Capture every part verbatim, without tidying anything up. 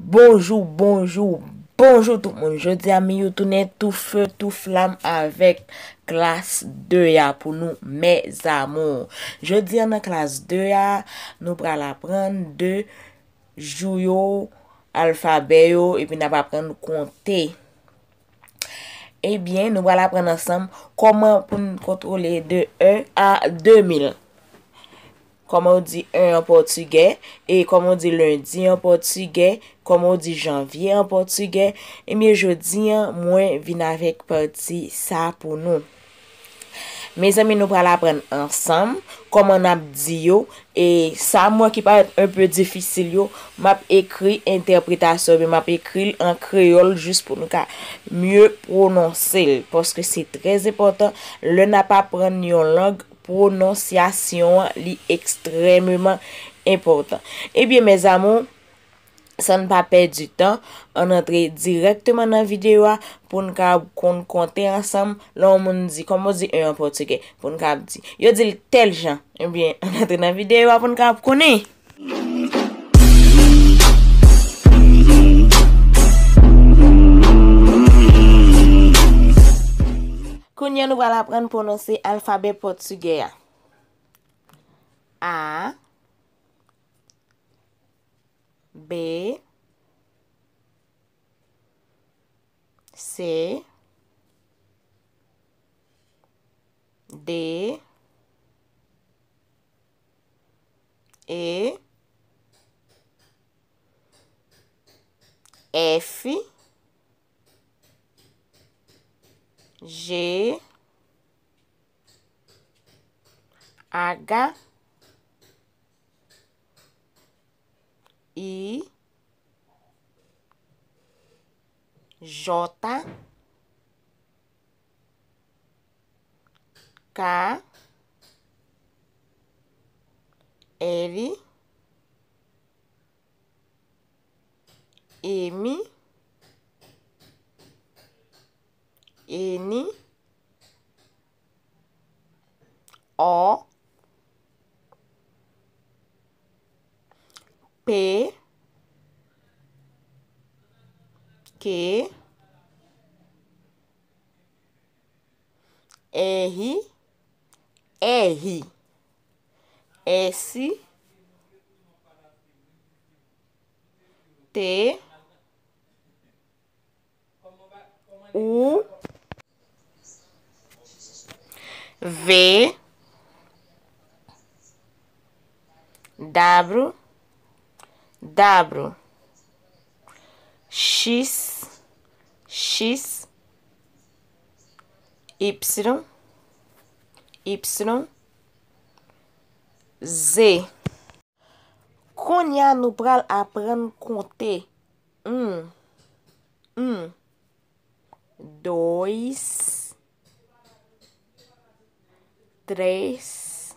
Bonjou, bonjou, bonjou tout moun. Jodi a Miyou tounen tou fe, tou flam avèk klas de a pou nou, mes amours. Jodi a nan klas de a, nou pral aprann de jou yo, alfabè yo, epi n ap aprann konte. Ebyen, nou pral aprann ansanm kòman pou n kontwole de un a de mil. Kòman yo di un an pòtigè, e kòman yo di lendi an pòtigè, kòman yo di janvye an pòtigè. Ebyen, jodi a, mwen vin avèk pati sa pou nou. Mezanmi, nou pral aprann ansanm kòman n ap di yo, e sa m wè ki parèt un peu difisil yo, m ap ekri entèpretasyon, oubyen m ap ekri l an kreyòl jis pou nou ka mye pwononse l, paske se trè enpòtan lè n ap aprann yon lang, pwononsyasyon an, li ekstrèmeman enpòtan. Ebyen, mes amours, san n pa pèdi tan, ann antre dirèkteman nan videyo a pou n ka konn konte ansanm. Lè yon moun di, kòman w di un an pòtigè? Pou n ka di, yo di l tèl jan. Ebyen, ann antre nan videyo a pou n ka konnen. Kounye a, nou pral aprann pwononse alfabè pòtigè a. A, B, C, D, E, F, G, H, I, J, K, L, M, N, O, P, Q, R, R, S, T, U, V, W, W, X, X, Y, Y, Z. Kounye a, nou pral aprann konte. Un, un, dois, três,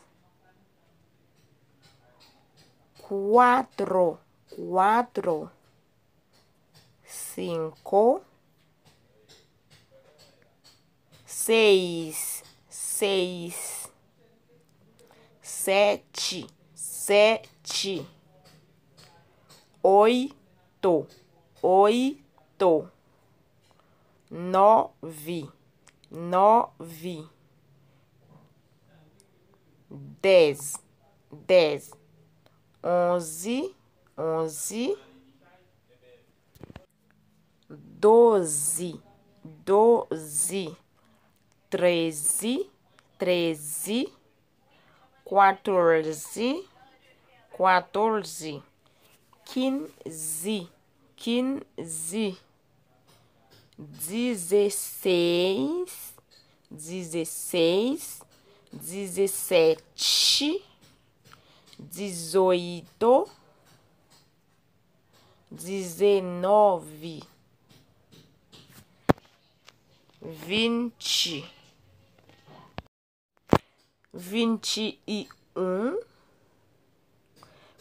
quatro, quatro, cinco, seis, seis, sete, sete, oito, oito, nove, nove, dez, dez, onze, onze, doze, doze, treze, treze, quatorze, quatorze, quinze, quinze, dezesseis, dezesseis, dezessete, dezoito, dezenove, vinte, vinte e um,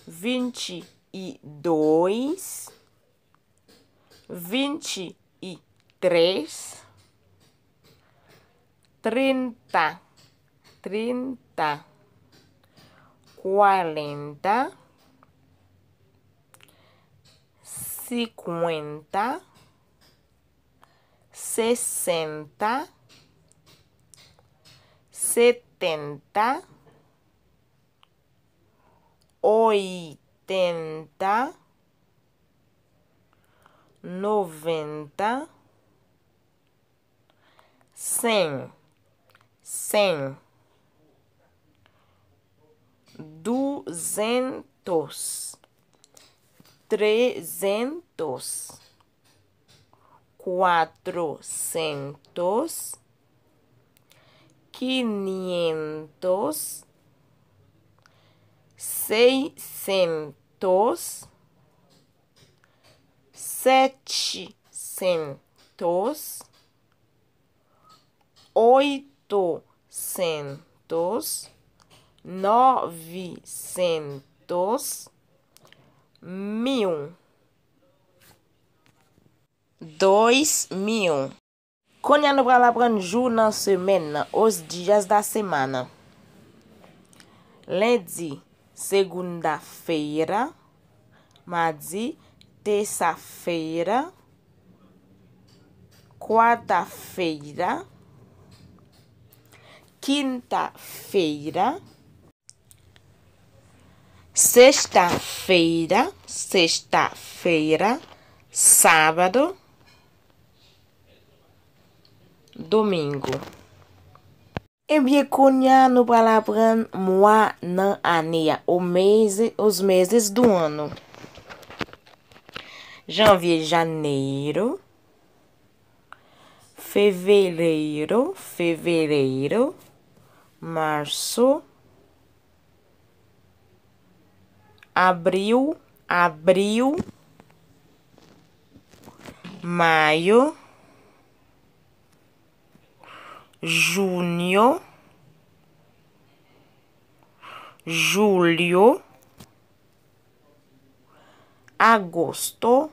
vinte e dois, vinte e três, trinta, trinta, quarenta, cincuenta, sesenta, setenta, oitenta, noventa, cem, cem, duzentos, trezentos, quatrocentos, quinientos, seiscentos, setecentos, oitocentos, novecentos, mil, dois mil. Kounye a nou pral aprann jou nan semèn nan, os dias da semana. Lendi, segunda-feira. Madi, terça-feira. Quarta-feira. Quinta-feira. Sexta-feira, sexta-feira. Sábado, domingo. Ebyen, kounye a nou pral aprann mwa nan ane a, o meze, os meses do ano. Janvye, janeiro. Fevereiro, fevereiro. Março, abril, abril. Maio, junho, julho, agosto,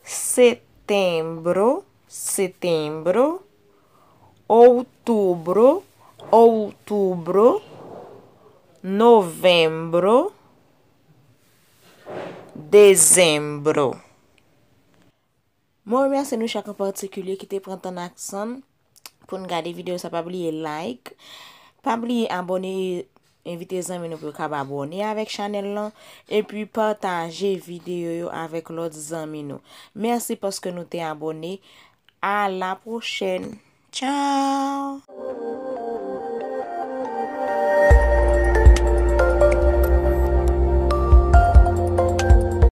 setembro, setembro, outubro, outubro, novembro, dezembro. Mwen remèsye nou chak an patikilye ki te pran tan n ak san n pou n gade videyo sa. Pa bliye like, pa bliye abòne, envite zanmi nou pou yo kab abòne avèk chanèl lan, epi pataje videyo yo avèk lòt zanmi nou. Mèsi paske nou te abòne. A la pwochèn. Tchao!